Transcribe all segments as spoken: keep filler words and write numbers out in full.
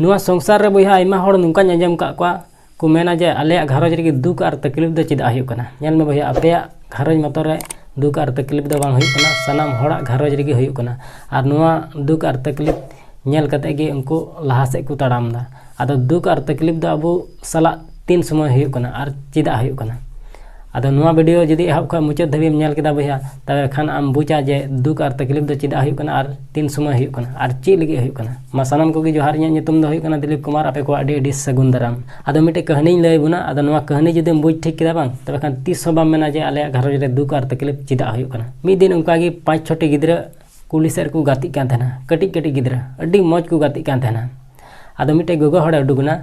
ᱱᱚᱣᱟ ᱥᱚᱝᱥᱟᱨ ᱨᱮ ᱵᱚᱭᱦᱟ, ᱟᱭᱢᱟ ᱦᱚᱲ ᱱᱚᱝᱠᱟᱧ ᱟᱸᱡᱚᱢ ᱟᱠᱟᱫ ᱠᱚᱣᱟ, ᱠᱚ ᱢᱮᱱᱟ ᱡᱮ ᱟᱞᱮᱭᱟᱜ ᱜᱷᱟᱨᱚᱸᱡᱽ ᱨᱮᱜᱮ ᱫᱩᱠ ᱟᱨ ᱛᱟᱠᱞᱤᱯ ᱫᱚ ᱪᱮᱫᱟᱜ ᱦᱩᱭᱩᱜ ᱠᱟᱱᱟ? ᱧᱮᱞ ᱢᱮ ᱵᱚᱭᱦᱟ, ᱟᱯᱮᱭᱟᱜ ᱜᱷᱟᱨᱚᱸᱡᱽ ᱢᱚᱛᱚ ᱨᱮ ᱫᱩᱠ ᱟᱨ ᱛᱟᱠᱞᱤᱯ ᱫᱚ ᱵᱟᱝ ᱦᱩᱭᱩᱜ ᱠᱟᱱᱟ, ᱥᱟᱱᱟᱢ ᱦᱚᱲᱟᱜ ᱜᱷᱟᱨᱚᱸᱡᱽ ᱨᱮᱜᱮ ᱦᱩᱭᱩᱜ ᱠᱟᱱᱟ᱾ ᱟᱨ ᱱᱚᱣᱟ ᱫᱩᱠ ᱟᱨ ᱛᱟᱠᱞᱤᱯ ᱧᱮᱞ ᱠᱟᱛᱮ ᱜᱮ ᱩᱱᱠᱩ ᱞᱟᱦᱟ ᱥᱮᱫ ᱠᱚ ᱛᱟᱲᱟᱢ ᱮᱫᱟ᱾ ᱟᱫᱚ ᱫᱩᱠ ᱟᱨ ᱛᱟᱠᱞᱤᱯ ᱫᱚ ᱟᱵᱚ ᱥᱟᱞᱟᱜ ᱛᱤᱱ ᱥᱚᱢᱚᱭ ᱦᱩᱭᱩᱜ ᱠᱟᱱᱟ ᱟᱨ ᱪᱮᱫᱟᱜ ᱦᱩᱭᱩᱜ ᱠᱟᱱᱟ? ᱟᱫᱚ ᱱᱚᱣᱟ video ᱡᱩᱫᱤ ᱮᱦᱚᱵ ᱠᱷᱚᱱ ᱢᱩᱪᱟᱹᱫ ᱫᱷᱟᱹᱵᱤᱡ ᱮᱢ ᱧᱮᱞ ᱠᱮᱫᱟ ᱵᱚᱭᱦᱟ, ᱛᱚᱵᱮ ᱠᱷᱟᱱ ᱟᱢ ᱵᱩᱡᱟ ᱡᱮ ᱫᱩᱠ ᱟᱨ ᱛᱟᱠᱞᱤᱯ ᱫᱚ ᱪᱮᱫᱟᱜ ᱦᱩᱭᱩᱜ ᱠᱟᱱᱟ ᱟᱨ ᱛᱤᱱ ᱥᱚᱢᱚᱭ ᱦᱩᱭᱩᱜ ᱠᱟᱱᱟ ᱟᱨ ᱪᱮᱫ ᱞᱟᱹᱜᱤᱫ ᱦᱩᱭᱩᱜ ᱠᱟᱱᱟ᱾ ᱢᱟ ᱥᱟᱱᱟᱢ ᱠᱚᱜᱮ ᱡᱚᱦᱟᱨ, ᱤᱧᱟᱹᱜ ᱧᱩᱛᱩᱢ ᱫᱚ ᱦᱩᱭᱩᱜ ᱠᱟᱱᱟ ᱫᱤᱞᱤᱯ ᱠᱩᱢᱟᱨ᱾ ᱟᱯᱮ ᱠᱚ ᱟᱹᱰᱤ ᱟᱹᱰᱤ ᱥᱟᱹᱜᱩᱱ ᱫᱟᱨᱟᱢ᱾ ᱟᱫᱚ ᱢᱤᱫᱴᱮᱡ ᱠᱟᱹᱦᱱᱤᱧ ᱞᱟᱹᱭ ᱟᱵᱚᱱᱟ᱾ ᱟᱫᱚ ᱱᱚᱣᱟ ᱠᱟᱹᱦᱱᱤ ᱡᱩᱫᱤᱢ ᱵᱩᱡᱽ ᱴᱷᱤᱠ ᱠᱮᱫᱟ ᱵᱟᱝ, ᱛᱚᱵᱮ ᱠᱷᱟᱱ ᱛᱤᱥ ᱦᱚᱸ ᱵᱟᱢ ᱢᱮᱱᱟ ᱡᱮ ᱟᱞᱮᱭᱟᱜ ᱜᱷᱟᱨᱚᱸᱡᱽ ᱨᱮ ᱫᱩᱠ ᱟᱨ ᱛᱟᱠᱞᱤᱯ ᱪᱮᱫᱟᱜ ᱦᱩᱭᱩᱜ ᱠᱟᱱᱟ᱾ ᱢᱤᱫ ᱫᱤᱱ ᱚᱱᱠᱟ ᱜᱮ ᱯᱟᱸᱪ ᱪᱷᱚᱴᱤ ᱜᱤᱫᱽᱨᱟᱹ ᱠᱩᱞᱦᱤ ᱥᱮᱫ ᱨᱮᱠᱚ ᱜᱟᱛᱮᱜ ᱠᱟᱱ ᱛᱟᱦᱮᱱᱟ, ᱠᱟᱹᱴᱤᱡ ᱠᱟᱹᱴᱤᱡ ᱜᱤᱫᱽᱨᱟᱹ, ᱟᱹᱰᱤ ᱢᱚᱡᱽ ᱠᱚ ᱜᱟᱛᱮᱜ ᱠᱟᱱ ᱛᱟᱦᱮᱱᱟ᱾ ᱟᱫᱚ ᱢᱤᱫᱴᱮᱡ ᱜᱚᱜᱚ ᱦᱚᱲᱮ ᱩᱰᱩᱠ ᱮᱱᱟ,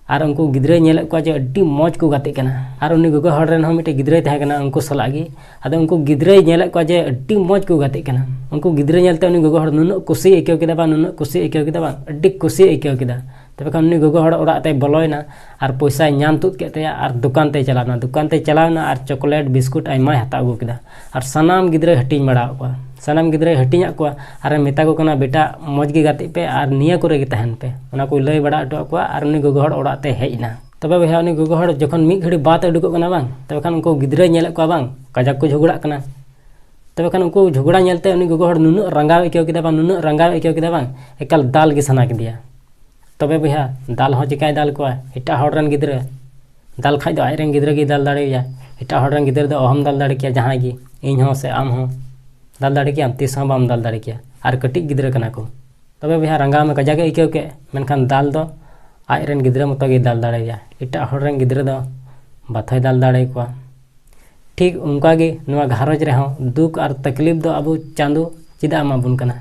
ᱟᱨ ᱩᱱᱠᱩ ᱜᱤᱫᱽᱨᱟᱹᱭ ᱧᱮᱞᱮᱫ ᱠᱚᱣᱟ ᱡᱮ ᱟᱹᱰᱤ ᱢᱚᱡᱽ ᱠᱚ ᱜᱟᱛᱮᱜ ᱠᱟᱱᱟ᱾ ᱟᱨ ᱩᱱᱤ ᱜᱚᱜᱚ ᱦᱚᱲ ᱨᱮᱱ ᱦᱚᱸ ᱢᱤᱫᱴᱮᱡ ᱜᱤᱫᱽᱨᱟᱹᱭ ᱛᱟᱦᱮᱸ ᱠᱟᱱᱟ ᱩᱱᱠᱩ ᱥᱟᱞᱟᱜ ᱜᱮ᱾ ᱟᱫᱚ ᱩᱱᱠᱩ ᱜᱤᱫᱽᱨᱟᱹᱭ ᱧᱮᱞᱮᱫ ᱠᱚᱣᱟ ᱡᱮ ᱟᱹᱰᱤ ᱢᱚᱡᱽ ᱠᱚ ᱜᱟᱛᱮᱜ ᱠᱟᱱᱟ᱾ ᱩᱱᱠᱩ ᱜᱤᱫᱽᱨᱟᱹ ᱧᱮᱞᱛᱮ ᱩᱱᱤ ᱜᱚᱜᱚ ᱦᱚᱲ ᱱᱩᱱᱟᱹᱜ ᱠᱩᱥᱤᱭ ᱟᱹᱭᱠᱟᱹᱣ ᱠᱮᱫᱟ ᱵᱟᱝ, ᱱᱩᱱᱟᱹᱜ ᱠᱩᱥᱤᱭ ᱟᱹᱭᱠᱟᱹᱣ ᱠᱮᱫᱟ ᱵᱟᱝ, ᱟᱹᱰᱤ ᱠᱩᱥᱤᱭ ᱟᱹᱭᱠᱟᱹᱣ ᱠᱮᱫᱟ᱾ ᱛᱚᱵᱮ ᱠᱷᱟᱱ ᱩᱱᱤ ᱜᱚᱜᱚ ᱦᱚᱲ ᱚᱲᱟᱜ ᱛᱮᱭ ᱵᱚᱞᱚᱭᱮᱱᱟ ᱟᱨ ᱯᱚᱭᱥᱟᱭ ᱧᱟᱢ ᱛᱩᱫ ᱠᱮᱫ ᱛᱟᱭᱟ ᱟᱨ ᱫᱚᱠᱟᱱ ᱛᱮᱭ ᱪᱟᱞᱟᱣᱱᱟ᱾ ᱫᱚᱠᱟᱱ ᱛᱮᱭ ᱪᱟᱞᱟᱣᱱᱟ ᱟᱨ ᱪᱚᱠᱞᱮᱴ ᱵᱤᱥᱠᱩᱴ ᱟᱭᱢᱟᱭ ᱦᱟᱛᱟᱣ ᱟᱹᱜᱩ ᱠᱮᱫᱟ᱾ ᱟᱨ ᱥᱟᱱᱟᱢ ᱜᱤᱫᱽᱨᱟᱹᱭ ᱦᱟᱹᱴᱤᱧ ᱵᱟᱲᱟ ᱟᱫ ᱠᱚᱣᱟ᱾ ᱥᱟᱱᱟᱢ ᱜᱤᱫᱽᱨᱟᱹᱭ ᱦᱟᱹᱴᱤᱧ ᱟᱫ ᱠᱚᱣᱟ ᱟᱨᱮ ᱢᱮᱛᱟ ᱠᱚ ᱠᱟᱱᱟ, "ᱵᱮᱴᱟ, ᱢᱚᱡᱽ ᱜᱮ ᱜᱟᱛᱮᱜ ᱯᱮ ᱟᱨ ᱱᱤᱭᱟᱹ ᱠᱚᱨᱮ ᱜᱮ ᱛᱟᱦᱮᱱ ᱯᱮ᱾" ᱚᱱᱟ ᱠᱚᱭ ᱞᱟᱹᱭ ᱵᱟᱲᱟ ᱦᱚᱴᱚ ᱟᱫ ᱠᱚᱣᱟ ᱟᱨ ᱩᱱᱤ ᱜᱚᱜᱚ ᱦᱚᱲ ᱚᱲᱟᱜ ᱛᱮᱭ ᱦᱮᱡ ᱮᱱᱟ᱾ ᱛᱚᱵᱮ ᱵᱚᱭᱦᱟ, ᱩᱱᱤ ᱜᱚᱜᱚ ᱦᱚᱲ ᱡᱚᱠᱷᱚᱱ ᱢᱤᱫ ᱜᱷᱟᱹᱲᱤ ᱵᱟᱫ ᱩᱰᱩᱠᱚᱜ ᱠᱟᱱᱟ ᱵᱟᱝ, ᱛᱚᱵᱮ ᱠᱷᱟᱱ ᱩᱱᱠᱩ ᱜᱤᱫᱽᱨᱟᱹᱭ ᱧᱮᱞᱮᱫ ᱠᱚᱣᱟ ᱵᱟᱝ, ᱠᱟᱡᱟᱠ ᱠᱚ ᱡᱷᱚᱜᱽᱲᱟᱜ ᱠᱟᱱᱟ᱾ ᱛᱚᱵᱮ ᱠᱷᱟᱱ ᱩᱱᱠᱩ ᱡᱷᱚᱜᱽᱲᱟ ᱧᱮᱞᱛᱮ ᱩᱱᱤ ᱜᱚᱜᱚ ᱦᱚᱲ ᱱᱩᱱᱟᱹᱜ ᱨᱟᱸᱜᱟᱣ ᱟᱹᱭᱠᱟᱹᱣ ᱠᱮᱫᱟ ᱵᱟᱝ, ᱱᱩᱱᱟᱹᱜ ᱨᱟᱸᱜᱟᱣ ᱟᱹᱭᱠᱟᱹᱣ ᱠᱮᱫᱟ ᱵᱟᱝ, ᱮᱠᱟᱞ ᱫᱟᱞ ᱜᱮ ᱥᱟᱱᱟ ᱠᱮᱫᱮᱭᱟ᱾ ᱛᱚᱵᱮ ᱵᱚᱭᱦᱟ, ᱫᱟᱞ ᱦᱚᱸ ᱪᱤᱠᱟᱭ ᱫᱟᱞ ᱠᱚᱣᱟ? ᱮᱴᱟᱜ ᱦᱚᱲ ᱨᱮᱱ ᱜᱤᱫᱽᱨᱟᱹ ᱫᱟᱞ ᱠᱷᱟᱡ ᱫᱚ ᱟᱡ ᱨᱮᱱ ᱜᱤᱫᱽᱨᱟᱹ ᱜᱮᱭ ᱫᱟᱞ ᱫᱟᱲᱮᱭᱟᱭᱟ᱾ ᱮᱴᱟᱜ ᱦᱚᱲ ᱨᱮᱱ ᱜᱤᱫᱽᱨᱟᱹ ᱫᱚ ᱚᱦᱚᱢ ᱫᱟᱞ ᱫᱟᱲᱮ ᱠᱮᱭᱟ, ᱡᱟᱦᱟᱸᱭ ᱜᱮ, ᱤᱧ ᱦᱚᱸ ᱥᱮ ᱟᱢ ᱦᱚᱸ᱾ ᱫᱟᱞ ᱫᱟᱲᱮ ᱠᱮᱭᱟᱢ? ᱛᱤᱥ ᱦᱚᱸ ᱵᱟᱢ ᱫᱟᱞ ᱫᱟᱲᱮ ᱠᱮᱭᱟ᱾ ᱟᱨ ᱠᱟᱹᱴᱤᱡ ᱜᱤᱫᱽᱨᱟᱹ ᱠᱟᱱᱟ ᱠᱚ᱾ ᱛᱚᱵᱮ ᱵᱚᱭᱦᱟ, ᱨᱟᱸᱜᱟᱣ ᱢᱟ ᱠᱟᱡᱟᱠ ᱮ ᱟᱹᱭᱠᱟᱹᱣ ᱠᱮᱫ, ᱢᱮᱱᱠᱷᱟᱱ ᱫᱟᱞ ᱫᱚ ᱟᱡ ᱨᱮᱱ ᱜᱤᱫᱽᱨᱟᱹ ᱢᱚᱛᱚ ᱜᱮᱭ ᱫᱟᱞ ᱫᱟᱲᱮᱭᱟᱭᱟ᱾ ᱮᱴᱟᱜ ᱦᱚᱲ ᱨᱮᱱ ᱜᱤᱫᱽᱨᱟᱹ ᱫᱚ ᱵᱟᱛᱷᱚᱭ ᱫᱟᱞ ᱫᱟᱲᱮ ᱠᱚᱣᱟ᱾ ᱴᱷᱤᱠ ᱚᱱᱠᱟ ᱜᱮ ᱱᱚᱣᱟ ᱜᱷᱟᱨᱚᱸᱡᱽ ᱨᱮᱦᱚᱸ ᱫᱩᱠ ᱟᱨ ᱛᱟᱠᱞᱤᱯ ᱫᱚ ᱟᱵᱚ ᱪᱟᱸᱫᱚ ᱪᱮᱫᱟᱜ ᱮᱢᱟ ᱵᱚᱱ ᱠᱟᱱᱟ?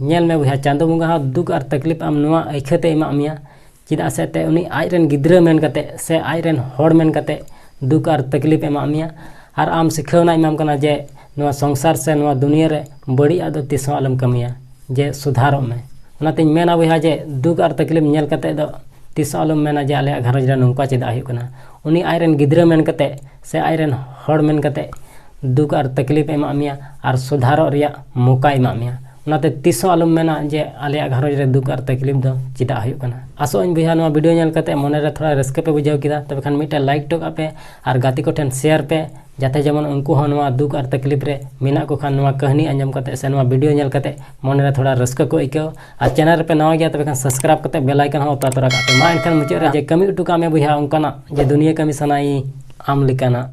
ᱧᱮᱞ ᱢᱮ ᱵᱚᱭᱦᱟ, ᱪᱟᱸᱫᱚ ᱵᱚᱸᱜᱟ ᱦᱚᱸ ᱫᱩᱠ ᱟᱨ ᱛᱟᱠᱞᱤᱯ ᱟᱢ ᱱᱚᱣᱟ ᱟᱹᱭᱠᱷᱟᱹ ᱛᱮ ᱮᱢᱟᱜ ᱢᱮᱭᱟ, ᱪᱮᱫᱟᱜ ᱥᱮ ᱛᱮ ᱩᱱᱤ ᱟᱡ ᱨᱮᱱ ᱜᱤᱫᱽᱨᱟᱹ ᱢᱮᱱ ᱠᱟᱛᱮ ᱥᱮ ᱟᱡ ᱨᱮᱱ ᱦᱚᱲ ᱢᱮᱱ ᱠᱟᱛᱮ ᱫᱩᱠ ᱟᱨ ᱛᱟᱠᱞᱤᱯ ᱮᱢᱟᱜ ᱢᱮᱭᱟ᱾ ᱟᱨ ᱟᱢ ᱥᱤᱠᱷᱟᱹᱣᱱᱟ ᱮᱢᱟᱢ ᱠᱟᱱᱟ ᱡᱮ ᱱᱚᱣᱟ ᱥᱚᱝᱥᱟᱨ ᱥᱮ ᱱᱚᱣᱟ ᱫᱩᱱᱤᱭᱟᱹ ᱨᱮ ᱵᱟᱹᱲᱤᱡ ᱟᱜ ᱫᱚ ᱛᱤᱥ ᱦᱚᱸ ᱟᱞᱚᱢ ᱠᱟᱹᱢᱤᱭᱟ, ᱡᱮ ᱥᱩᱫᱷᱟᱨᱚᱜ ᱢᱮ᱾ ᱚᱱᱟᱛᱤᱧ ᱢᱮᱱᱟ ᱵᱚᱭᱦᱟ, ᱡᱮ ᱫᱩᱠ ᱟᱨ ᱛᱟᱠᱞᱤᱯ ᱧᱮᱞ ᱠᱟᱛᱮ ᱫᱚ ᱛᱤᱥ ᱦᱚᱸ ᱟᱞᱚᱢ ᱢᱮᱱᱟ ᱡᱮ ᱟᱞᱮᱭᱟᱜ ᱜᱷᱟᱨᱚᱸᱡᱽ ᱨᱮ ᱱᱚᱝᱠᱟ ᱪᱮᱫᱟᱜ ᱦᱩᱭᱩᱜ ᱠᱟᱱᱟ᱾ ᱩᱱᱤ ᱟᱡ ᱨᱮᱱ ᱜᱤᱫᱽᱨᱟᱹ ᱢᱮᱱ ᱠᱟᱛᱮ ᱥᱮ ᱟᱡ ᱨᱮᱱ ᱦᱚᱲ ᱢᱮᱱ ᱠᱟᱛᱮ ᱫᱩᱠ ᱟᱨ ᱛᱟᱠᱞᱤᱯ ᱮᱢᱟᱜ ᱢᱮᱭᱟ ᱟᱨ ᱥᱩᱫᱷᱟᱨᱚᱜ ᱨᱮᱭᱟᱜ ᱢᱚᱠᱟᱭ ᱮᱢᱟᱜ ᱢᱮᱭᱟ᱾ ᱚᱱᱟᱛᱮ ᱛᱤᱥ ᱦᱚᱸ ᱟᱞᱚᱢ ᱢᱮᱱᱟ ᱡᱮ ᱟᱞᱮᱭᱟᱜ ᱜᱷᱟᱨᱚᱸᱡᱽ ᱨᱮ ᱫᱩᱠ ᱟᱨ ᱛᱟᱠᱞᱤᱯ ᱫᱚ ᱪᱮᱫᱟᱜ ᱦᱩᱭᱩᱜ ᱠᱟᱱᱟ᱾ ᱟᱥᱚᱜ ᱟᱹᱧ ᱵᱚᱭᱦᱟ, ᱱᱚᱣᱟ ᱵᱷᱤᱰᱤᱭᱳ ᱧᱮᱞ ᱠᱟᱛᱮ ᱢᱚᱱᱮ ᱨᱮ ᱛᱷᱚᱲᱟ ᱨᱟᱹᱥᱠᱟᱹ ᱯᱮ ᱵᱩᱡᱷᱟᱹᱣ ᱠᱮᱫᱟ, ᱛᱚᱵᱮ ᱠᱷᱟᱱ ᱢᱤᱫᱴᱮᱱ ᱞᱟᱭᱤᱠ ᱦᱚᱴᱚ ᱠᱟᱜ ᱯᱮ ᱟᱨ ᱜᱟᱛᱮ ᱠᱚᱴᱷᱮᱱ ᱥᱮᱭᱟᱨ ᱯᱮ, ᱡᱟᱛᱮ ᱡᱮᱢᱚᱱ ᱩᱱᱠᱩ ᱦᱚᱸ ᱱᱚᱣᱟ ᱫᱩᱠ ᱟᱨ ᱛᱟᱠᱞᱤᱯ ᱨᱮ ᱢᱮᱱᱟᱜ ᱠᱚ ᱠᱷᱟᱱ ᱱᱚᱣᱟ ᱠᱟᱹᱦᱱᱤ ᱟᱸᱡᱚᱢ ᱠᱟᱛᱮ ᱥᱮ ᱱᱚᱣᱟ ᱵᱷᱤᱰᱤᱭᱳ ᱧᱮᱞ ᱠᱟᱛᱮ ᱢᱚᱱᱮ ᱨᱮ ᱛᱷᱚᱲᱟ ᱨᱟᱹᱥᱠᱟᱹ ᱠᱚ ᱟᱹᱭᱠᱟᱹᱣ᱾ ᱟᱨ ᱪᱮᱱᱮᱞ ᱨᱮᱯᱮ ᱱᱟᱣᱟ ᱜᱮᱭᱟ, ᱛᱚᱵᱮ ᱠᱷᱟᱱ ᱥᱟᱵᱥᱠᱨᱟᱭᱤᱵ ᱠᱟᱛᱮ ᱵᱮᱞ ᱟᱭᱠᱚᱱ ᱦᱚᱸ ᱚᱛᱟ ᱛᱚᱨᱟ ᱠᱟᱜ ᱯᱮ᱾ ᱢᱟ ᱮᱱᱠᱷᱟᱱ ᱢᱩᱪᱟᱹᱫ ᱨᱮ ᱡᱮ ᱠᱟᱹᱢᱤ ᱦᱚᱴᱚ ᱠᱟᱜ ᱢᱮ ᱵᱚᱭᱦᱟ ᱚᱱᱠᱟᱱᱟᱜ ᱡᱮ ᱫᱩᱱᱤᱭᱟᱹ ᱠᱟᱹᱢᱤ ᱥᱟᱱᱟᱭᱤᱧ ᱟᱢ ᱞᱮᱠᱟᱱᱟᱜ᱾